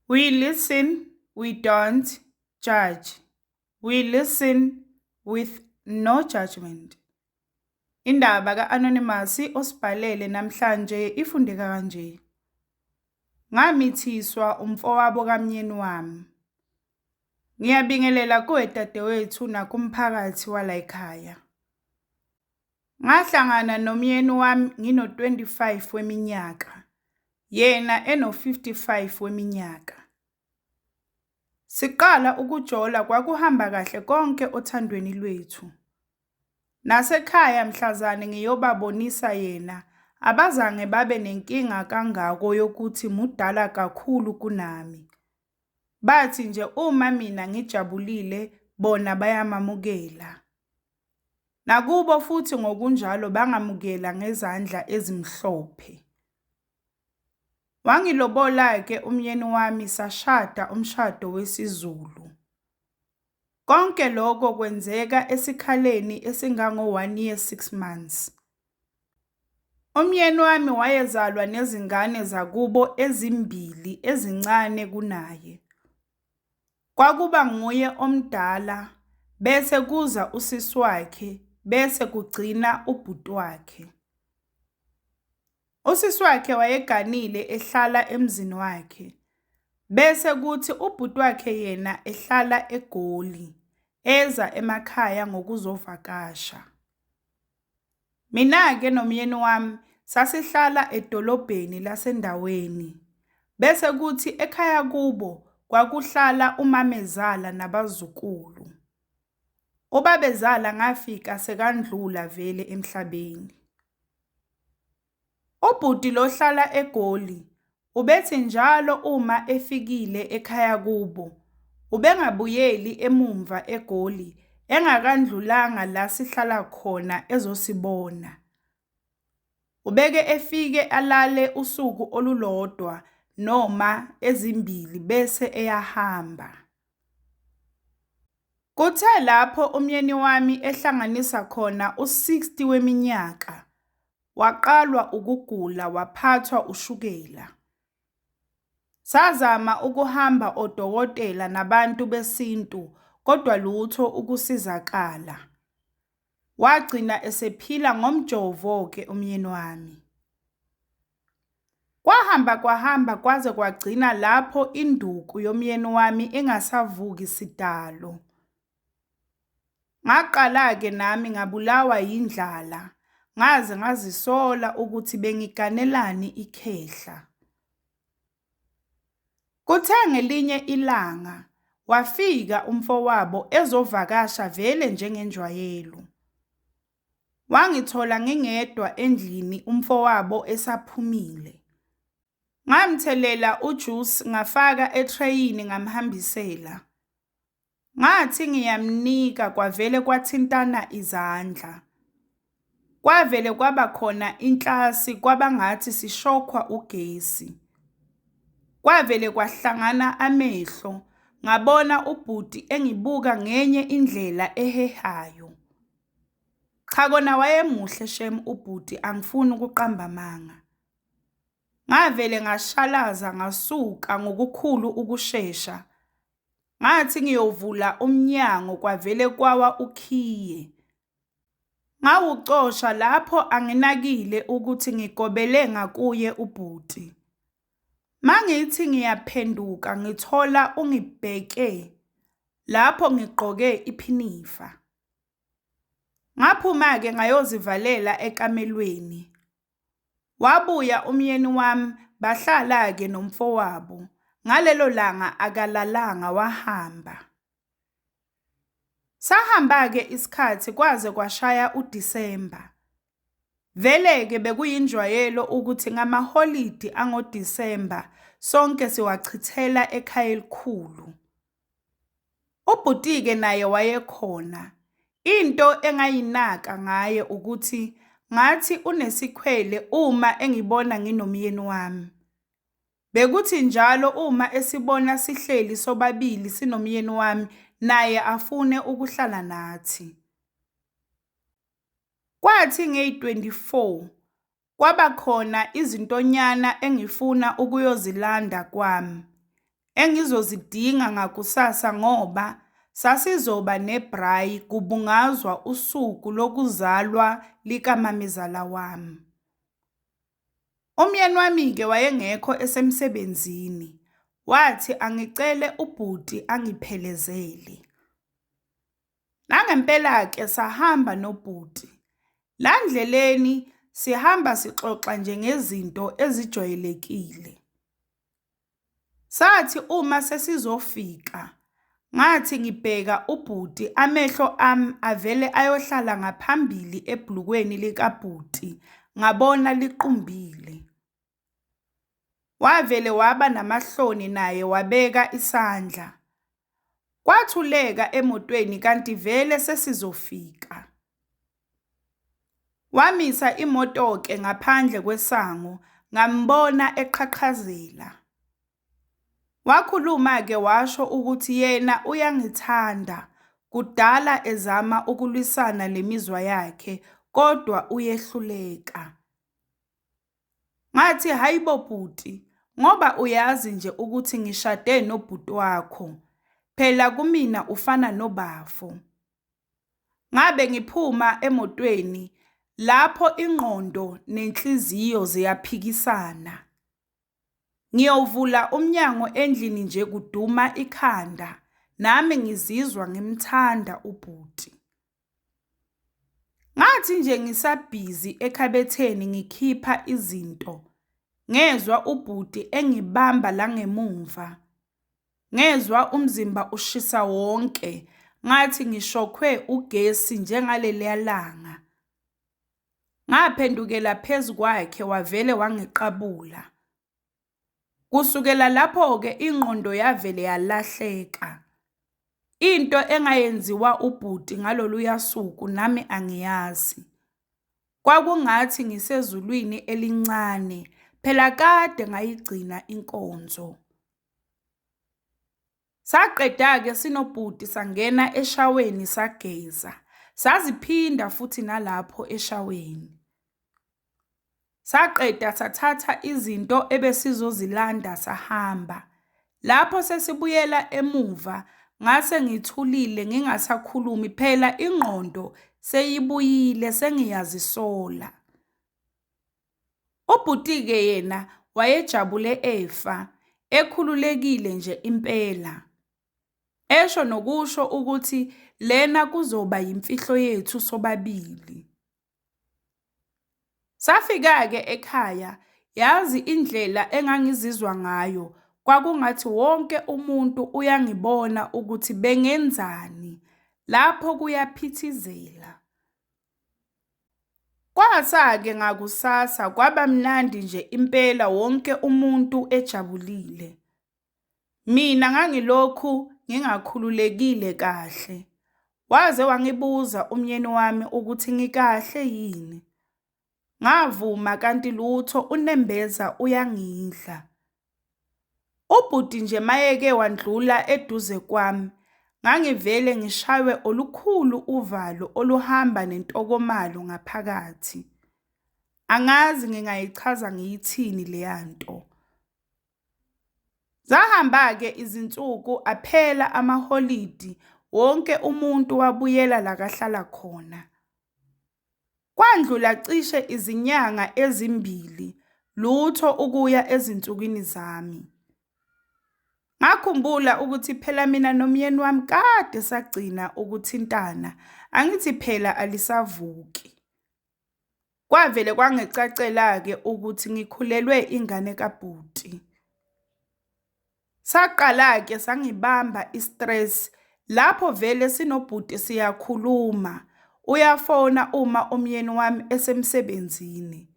We listen, we don't judge. We listen with no judgment. Indaba ka-Anonymous osibhalele namhlanje ifundeka kanje. Ngamithiswa umfowabo kamyeni wami. Ngiyabingelela kuwe dadewethu nakumphakathi walayikhaya. Ngahlangana nomyeni wami ngino-25 weminyaka, yena eno-55 weminyaka. Siqala ukujola kwakuhamba kahle konke othandweni lwethu. Nasekhaya mhlazane ngiyobabonisa yena, abazange babe nenkinga kangako yokuthi mudala kakhulu kunami. Bathi nje uma mina ngijabulile bona bayamamukela. Nakubo futhi ngokunjalo bangamukela ngezandla ezimhlophe. Wangilobola-ke umyeni wami sashada umshado wesiZulu. Konke lokho kwenzeka esikhaleni esingango-1 year 6 months. Umyeni wami wayezalwa nezingane zakubo ezimbili ezincane kunaye. Kwakuba nguye omdala, bese kuza usisi wakhe, bese kugcina ubhuti wakhe. Usisi wakhe wayeganile ehlala emzini wakhe, bese kuthi ubhuti wakhe yena ehlala eGoli, eza emakhaya ngokuzovakasha. Mina-ke nomyeni wami sasihlala edolobheni lasendaweni, bese kuthi ekhaya kubo kwakuhlala umamezala nabazukulu. Ubabezala ngafika sekandlula vele emhlabeni. Ubhuti lo ohlala eGoli ubethi njalo uma efikile ekhaya kubo, ubengabuyeli emumva eGoli engakandlulanga la sihlala khona ezosibona. Ubeke efike alale usuku olulodwa noma ezimbili bese eyahamba. Kuthe lapho umyeni wami ehlanganisa khona u-60 weminyaka, waqalwa ukugula waphathwa ushukela. Sazama ukuhamba odokotela nabantu besintu kodwa lutho ukusizakala. Wagcina esephila ngomjovo-ke umyeni wami. Kwahamba kwahamba kwaze kwagcina lapho induku yomyeni wami ingasavuki sidalo. Ngaqala-ke nami ngabulawa yindlala, ngaze ngazisola ukuthi bengiganelani ikhehla. Kuthe ngelinye ilanga wafika umfowabo ezovakasha vele njengenjwayelo. Wangithola ngingedwa endlini umfowabo esaphumile. Ngamthelela ujusi ngafaka ethreyini ngamhambisela. Ngathi ngiyamnika kwavele kwathintana izandla. Kwavele kwaba khona inhlasi kwabangathi sishokhwa ugesi. Kwavele kwahlangana amehlo, ngabona ubhuti engibuka ngenye indlela ehehayo. Cha kona wayemuhle shem ubhuti, angifuni ukuqamba amanga. Ngavele ngashalaza ngasuka ngokukhulu ukushesha. Ngathi ngiyovula umnyango kwavele kwawa ukhiye. Ngawucosha lapho anginakile ukuthi ngigobele ngakuye ubhuti. Mangithi ngiyaphenduka ngithola ungibheke lapho ngigqoke iphinifa. Ngaphuma-ke ngayozivalela ekamelweni. Wabuya umyeni wami bahlala-ke nomfowabo. Ngalelo langa akalalanga wahamba. Sahamba-ke isikhathi kwaze kwashaya uDisemba. Vele-ke bekuyinjwayelo ukuthi ngamaholidi angoDisemba sonke siwachithela ekhaya elikhulu. Ubhuti-ke naye wayekhona. Into engayinaka ngaye ukuthi ngathi unesikhwele uma engibona nginomyeni wami. Bekuthi njalo uma esibona sihleli sobabili sinomyeni wami, naye afune ukuhlala nathi. Kwathi ngeyi-24 kwaba khona izintonyana engifuna ukuyozilanda kwami. engizozidinga ngakusasa ngoba sasizoba ne-braai kubungazwa usuku lokuzalwa likamamezala wami. Umyeni wami-ke wayengekho esemsebenzini, wathi angicele ubhuti angiphelezele. Nangempela-ke sahamba nobhuti. La ndleleni sihamba sixoxa nje ngezinto ezijwayelekile. Sathi uma sesizofika, ngathi ngibheka ubhuti amehlo ami avele ayohlala ngaphambili ebhlukweni likabhuti, ngabona liqumbile. Wavele waba namahloni naye wabeka isandla. Kwathuleka emotweni kanti vele sesizofika. Wamisa imoto-ke ngaphandle kwesango, ngambona eqhaqhazela. Wakhuluma-ke washo ukuthi yena uyangithanda, kudala ezama ukulwisana nemizwa yakhe kodwa uyehluleka. Ngathi, hhayi bo bhuti, ngoba uyazi nje ukuthi ngishade nobhuti wakho. Phela kumina ufana nobafo. Ngabe ngiphuma emotweni lapho ingqondo nenhliziyo ziyaphikisana. Ngiyovula umnyango endlini nje kuduma ikhanda, nami ngizizwa ngimthanda ubhuti. Ngathi nje ngisabhizi ekhabetheni ngikhipha izinto, ngezwa ubhuti engibamba la ngemumva. Ngezwa umzimba ushisa wonke, ngathi ngishokhwe ugesi njengaleliya langa. Ngaphendukela phezu kwakhe wavele wangiqabula. Kusukela lapho-ke ingqondo yavele yalahleka. Into engayenziwa ubhuti ngaloluya suku nami angiyazi. Kwakungathi ngisezulwini elincane, phela kade ngayigcina inkonzo. Saqeda-ke sinobhuti sangena eshaweni sageza, saziphinda futhi nalapho eshaweni. Saqeda sathatha izinto ebesizozilanda sahamba. Lapho sesibuyela emuva ngase ngithulile ngingasakhulumi phela ingqondo seyibuyile sengiyazisola. Ubhuti-ke yena wayejabule efa, ekhululekile nje impela. Esho nokusho ukuthi lena kuzoba yimfihlo yethu sobabili. Safika-ke ekhaya, yazi indlela engangizizwa ngayo, kwakungathi wonke umuntu uyangibona ukuthi bengenzani, lapho kuyaphithizela. Kwasa-ke ngakusasa kwaba mnandi nje impela wonke umuntu ejabulile. Mina ngangilokhu ngingakhululekile kahle. Waze wangibuza umyeni wami ukuthi ngikahle yini. Ngavuma kanti lutho unembeza uyangidla. Ubhuti nje mayeke wandlula eduze kwami, ngangivele ngishaywe olukhulu uvalo oluhamba nentokomalo ngaphakathi. Angazi ngingayichaza ngiyithini leya nto. Zahamba-ke izinsuku aphela amaholidi, wonke umuntu wabuyela la kahlala khona. Kwandlula cishe izinyanga ezimbili, lutho ukuya ezinsukwini zami. Ngakhumbula ukuthi phela mina nomyeni wami kade sagcina ukuthintana, angithi phela alisavuki. Kwavele kwangicacela-ke ukuthi ngikhulelwe ingane kabhuti. Saqala-ke sangibamba i-stress, lapho vele sinobhuti siyakhuluma, uyafona uma umyeni wami esemsebenzini.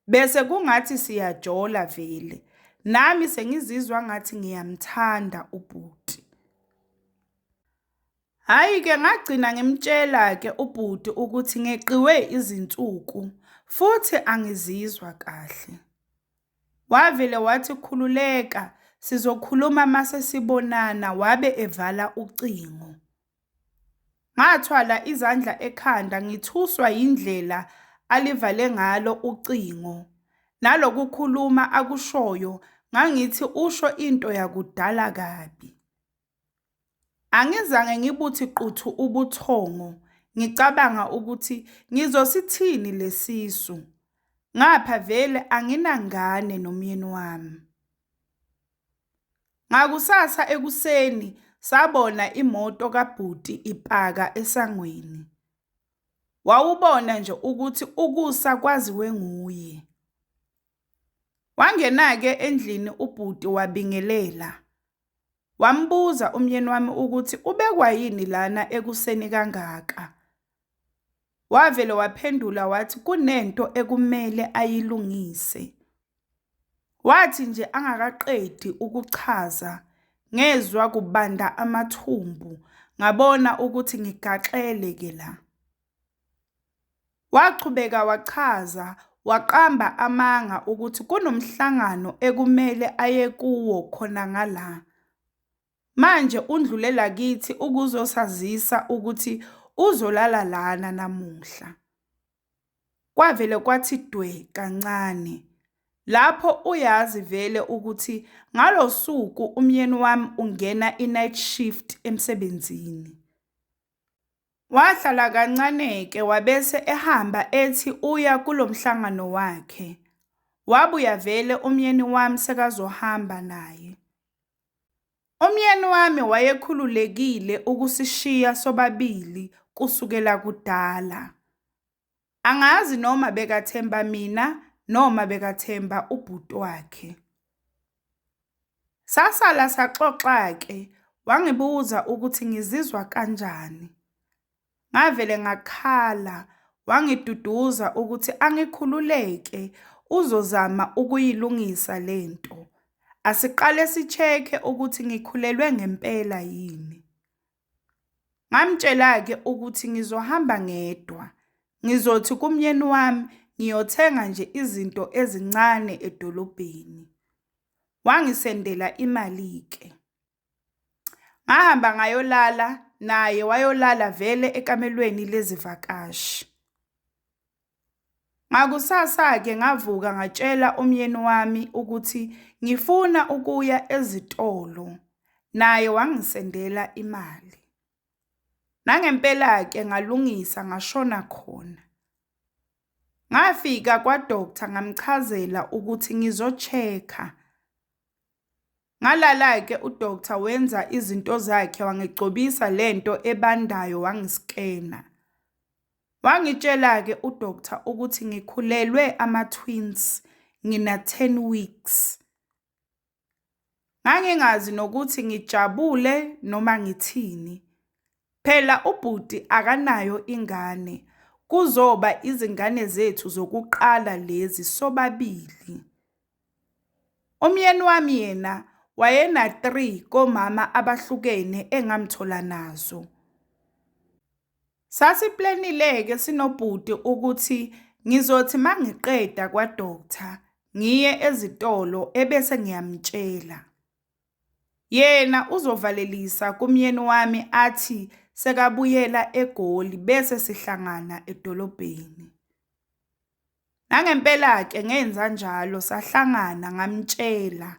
Bese kungathi siyajola vele, nami sengizizwa ngathi ngiyamthanda ubhuti. Hhayi-ke ngagcina ngimtshela-ke ubhuti ukuthi ngeqiwe izinsuku futhi angizizwa kahle. Wavele wathi khululeka sizokhuluma mase sibonana, wabe evala ucingo. Ngathwala izandla ekhanda ngithuswa yindlela alivale ngalo ucingo. Nalokukhuluma akushoyo Ngangithi usho into yakudala kabi. Angizange ngibuthi quthu ubuthongo ngicabanga ukuthi ngizosithini lesisu. Ngapha vele anginangane nomyeni wami. Ngakusasa ekuseni sabona imoto kabhuti ipaka esangweni. Wawubona nje ukuthi ukusa kwaziwe nguye. Wangena-ke endlini ubhuti wabingelela. Wambuza umyeni wami ukuthi ubekwa yini lana ekuseni kangaka. Wavele waphendula wathi kunento ekumele ayilungise. Wathi nje angakaqedi ukuchaza ngezwa kubanda amathumbu ngabona ukuthi ngigaxele-ke la. Wachubeka wachaza waqamba amanga ukuthi kunomhlangano ekumele aye kuwo khona ngala. Manje undlule lakithi ukuzosazisa ukuthi uzolala lana namuhla. Kwavele kwathi dwe kancane. Lapho uyazi vele ukuthi ngalo suku umyeni wami ungena i-night shift emsebenzini. Wahlala kancane-ke wabese ehamba ethi uya kulo mhlangano wakhe. Wabuya vele umyeni wami sekazohamba naye. Umyeni wami wayekhululekile ukusishiya sobabili kusukela kudala. Angazi noma bekathemba mina noma bekathemba ubhuti wakhe. Sasala saxoxa-ke, wangibuza ukuthi ngizizwa kanjani. Ngavele ngakhala, wangiduduza ukuthi angikhululeke uzozama ukuyilungisa lento. Asiqale si-check-e ukuthi ngikhulelwe ngempela yini. Ngamtshela-ke ukuthi ngizohamba ngedwa. Ngizothi kumyeni wami ngiyothenga nje izinto ezincane edolobheni. Wangisendela imali-ke. Ngahamba ngayolala naye wayolala vele ekamelweni lezivakashi. Ngakusasa-ke ngavuka ngatshela umyeni wami ukuthi ngifuna ukuya ezitolo, naye wangisendela imali. Nangempela-ke ngalungisa ngashona khona. Ngafika kwa-doctor ngamchazela ukuthi ngizo-check-a. Ngalala-ke u-doctor wenza izinto zakhe wangigcobisa lento ebandayo wangiskena. Wangitshela-ke u-doctor ukuthi ngikhulelwe ama-twins, ngina-10 weeks. Ngangingazi nokuthi ngijabule noma ngithini. Phela ubhuti akanayo ingane, kuzoba izingane zethu zokuqala lezi sobabili. Umyeni wami yena wayena-3 komama abahlukene engamthola nazo. Sasiplanile-ke sinobhuti ukuthi ngizothi mangiqeda kwa-doctor ngiye ezitolo ebese ngiyamtshela. Yena uzovalelisa kumyeni wami athi sekabuyela eGoli bese sihlangana edolobheni. Nangempela-ke ngenza njalo sahlangana ngamtshela.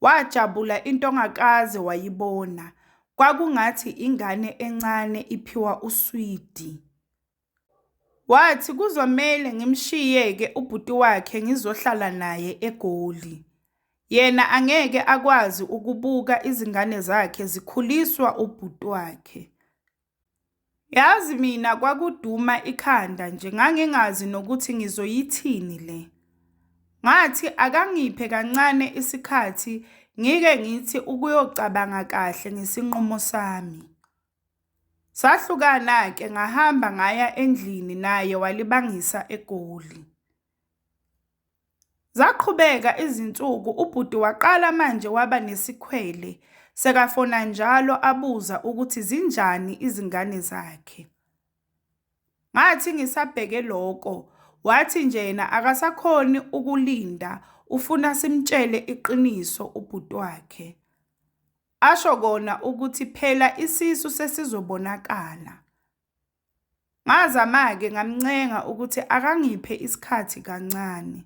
Wajabula into ongakaze wayibona. Kwakungathi ingane encane iphiwa uswidi. Wathi kuzomele ngimshiye-ke ubhuti wakhe ngizohlala naye eGoli. Yena angeke akwazi ukubuka izingane zakhe zikhuliswa ubhuti wakhe. Yazi mina kwakuduma ikhanda nje ngangingazi nokuthi ngizoyithini le. Ngathi akangiphe kancane isikhathi ngike ngithi ukuyocabanga kahle ngesinqumo sami. Sahlukana-ke ngahamba ngaya endlini naye walibangisa eGoli. Zaqhubeka izinsuku ubhuti waqala manje waba nesikhwele sekafona njalo abuza ukuthi zinjani izingane zakhe. Ngathi ngisabheke loko wathi nje yena akasakhoni ukulinda ufuna simtshele iqiniso ubhuti wakhe. Asho kona ukuthi phela isisu sesizobonakala. Ngazama-ke ngamncenga ukuthi akangiphe isikhathi kancane.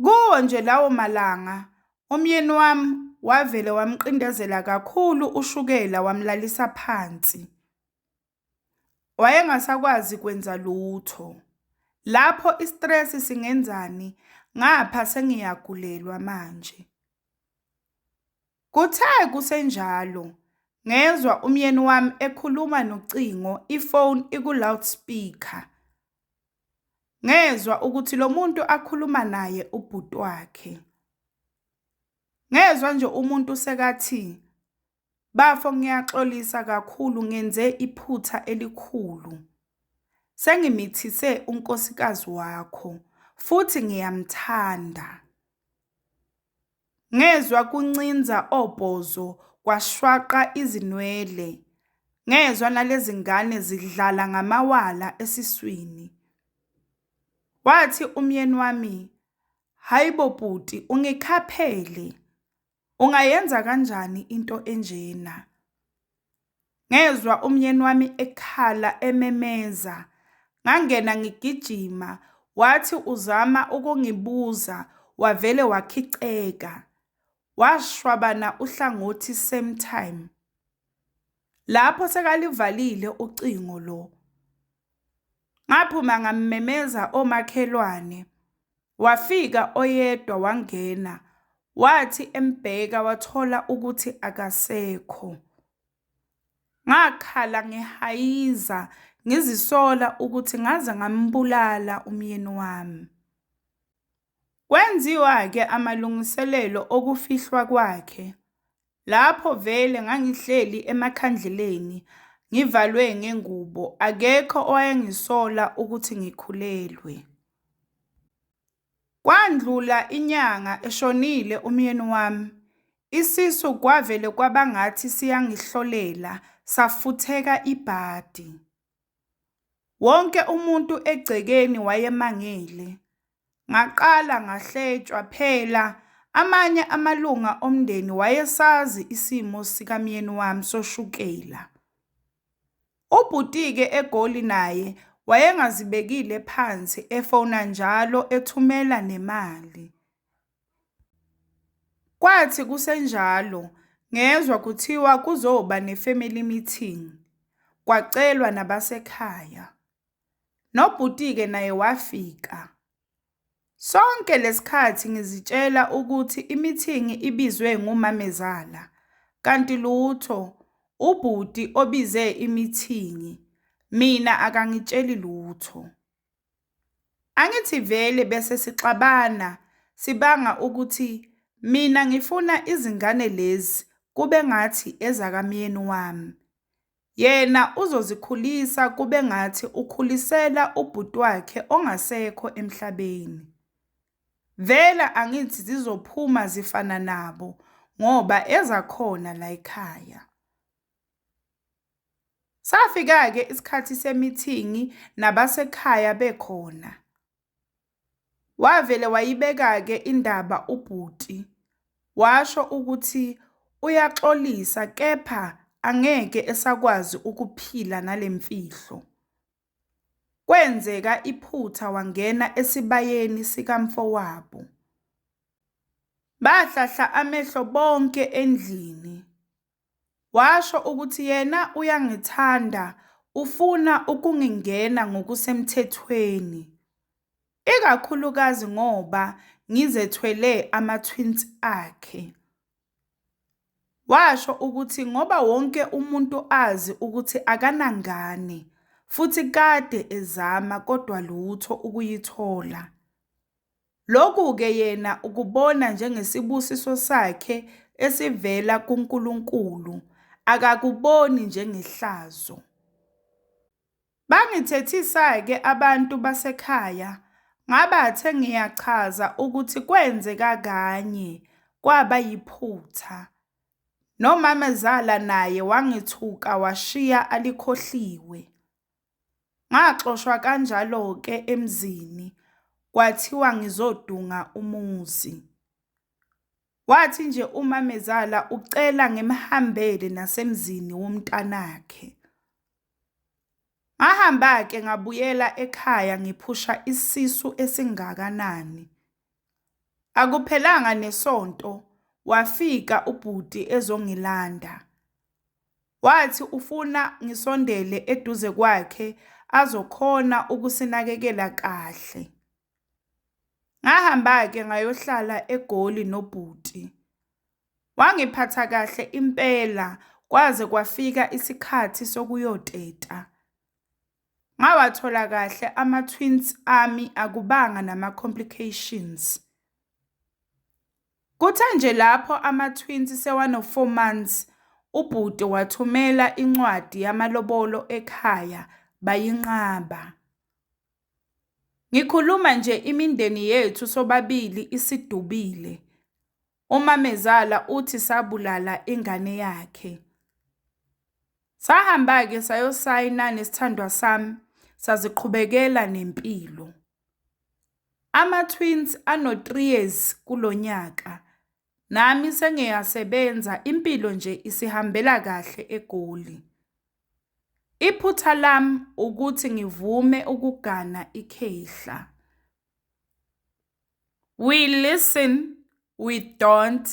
Kuwo nje lawo malanga, umyeni wami wavele wamqindezela kakhulu ushukela wamlalisa phansi. Wayengasakwazi kwenza lutho. Lapho i-stress singenzani, ngapha sengiyagulelwa manje. Kuthe kusenjalo, ngezwa umyeni wami ekhuluma nocingo, ifoni iku-loudspeaker. Ngezwa ukuthi lo muntu akhuluma naye ubhuti wakhe. Ngezwa nje umuntu sekathi, bafo ngiyaxolisa kakhulu ngenze iphutha elikhulu. Sengimithise unkosikazi wakho futhi ngiyamthanda. Ngezwa kuncinza obhozo kwashwaqa izinwele. Ngezwa nalezi ngane zidlala ngamawala esiswini. Wathi umyeni wami, hhayi bo bhuti ungikhaphele, ungayenza kanjani into enjena? Ngezwa umyeni wami ekhala ememeza, ngangena ngigijima, wathi uzama ukungibuza wavele wakhiceka, washwabana uhlangothi same time. Lapho sekalivalile ucingo lo, ngaphuma ngammemeza omakhelwane, wafika oyedwa wangena, wathi embheka wathola ukuthi akasekho. Ngakhala ngihayiza ngizisola ukuthi ngaze ngambulala umyeni wami. Kwenziwa-ke amalungiselelo okufihlwa kwakhe. Lapho vele ngangihleli emakhandleleni ngivalwe ngengubo, akekho owayengisola ukuthi ngikhulelwe. Kwandlula inyanga eshonile umyeni wami, isisu kwavele kwabangathi siyangihlolela safutheka ibhadi. Wonke umuntu egcekeni wayemangele. Ngaqala ngahletshwa phela amanye amalunga omndeni wayesazi isimo sikamyeni wami soshukela. Ubhuti-ke eGoli naye wayengazibekile phansi efona njalo ethumela nemali. Kwathi kusenjalo ngezwa kuthiwa kuzoba ne-family meeting, kwacelwa nabasekhaya. Nobhuti-ke naye wafika. Sonke lesikhathi ngizitshela ukuthi imithingi ibizwe ngumamezala, kanti lutho, ubhuti obize imithingi, mina akangitsheli lutho. Angithi vele bese sixabana sibanga ukuthi mina ngifuna izingane lezi kube ngathi ezakamyeni wami. Yena uzozikhulisa kube ngathi ukhulisela ubhuti wakhe ongasekho emhlabeni. Vele angithi zizophuma zifana nabo ngoba ezakhona la ekhaya. Safika-ke isikhathi semithingi nabasekhaya bekhona. Wavele wayibeka-ke indaba ubhuti, washo ukuthi uyaxolisa kepha angeke esakwazi ukuphila nale mfihlo. Kwenzeka iphutha wangena esibayeni sikamfowabo. Bahlahla amehlo bonke endlini. Washo ukuthi yena uyangithanda, ufuna ukungingena ngokusemthethweni. Ikakhulukazi ngoba ngizethwele ama-twins akhe. Washo ukuthi ngoba wonke umuntu azi ukuthi akanangane futhi kade ezama kodwa lutho ukuyithola. Lokhu-ke yena ukubona njengesibusiso sakhe esivela kuNkulunkulu, akakuboni njengehlazo. Bangithethisa-ke abantu basekhaya, ngabathe ngiyachaza ukuthi kwenzeka kanye, kwaba yiphutha. Nomamezala naye wangithuka washiya alikhohliwe. Ngaxoshwa kanjalo-ke emzini, kwathiwa ngizodunga umuzi. Wathi nje umamezala ucela ngimhambele nasemzini womntanakhe. Ngahamba-ke ngabuyela ekhaya ngiphusha isisu esingakanani. Akuphelanga nesonto wafika ubhuti ezongilanda. Wathi ufuna ngisondele eduze kwakhe azokhona ukusinakekela kahle. Ngahamba-ke ngayohlala eGoli nobhuti. Wangiphatha kahle impela kwaze kwafika isikhathi sokuyoteta. Ngawathola kahle ama-twins ami akubanga nama-complications. Kuthe nje lapho ama-twins sewano-4 months, ubhuti wathumela incwadi yamalobolo ekhaya bayinqaba. Ngikhuluma nje imindeni yethu sobabili isidubile. Umamezala uthi sabulala ingane yakhe. Sahamba-ke sayosayina nesithandwa sami saziqhubekela nempilo. Ama-twins ano-3 years kulo nyaka. Nami sengiyasebenza impilo nje isihambela kahle eGoli. Iphutha lami ukuthi ngivume ukugana ikhehla. We listen, we don't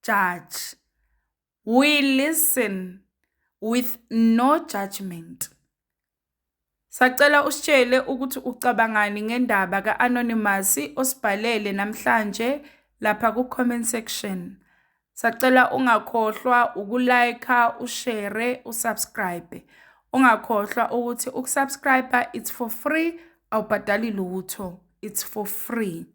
judge. We listen with no judgment. Sacela usitshele ukuthi ucabangani ngendaba ka-Anonymous osibhalele namhlanje lapha ku-comment section. Sacela ungakhohlwa uku-like, u-share, u-subscribe. Ungakhohlwa ukuthi uku-subscribe it's for free, awubhadali lutho, it's for free.